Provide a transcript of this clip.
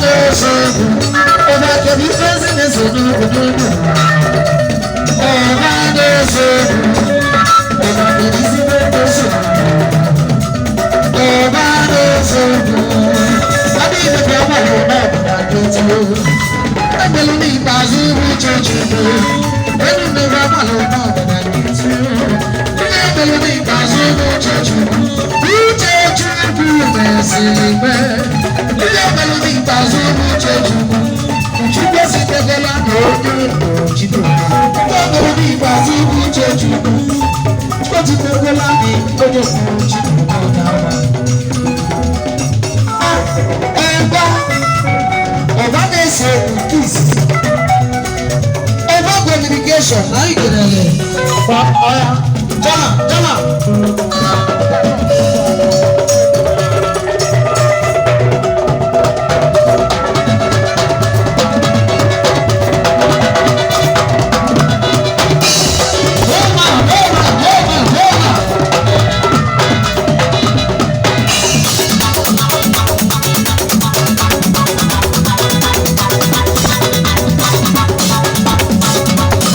na-ese okwu. Ọba, kedu ife ezi na-ese n'okwu n'okwu? Ọba na-ese okwu. Ọba, kedu isi na-ese okwu? Ọba na-ese okwu. Adịghị ka ọ gbara ụba ọbụla nkịtị. Ebelu n'ikpeazụ bụ uche Chukwu. Elu mmiri agbara ụba ọbụla nkịtị. Ihe ebelu n'ikpeazụ bụ uche Chukwu. Uche Chukwu mesịrị mee. Ihe ebelu n'ikpeazụ bụ uche Chukwu. Chukwu esitegola na onye Chukwu. Ihe ebelu n'ikpeazụ bụ uche Chukwu. Chukwu esitegola na onye Chukwu n'ọdara. Ẹgbẹ́ ọba na-ese nke izizi. Ebe communication na anyị kelele. Ọya, jama jama.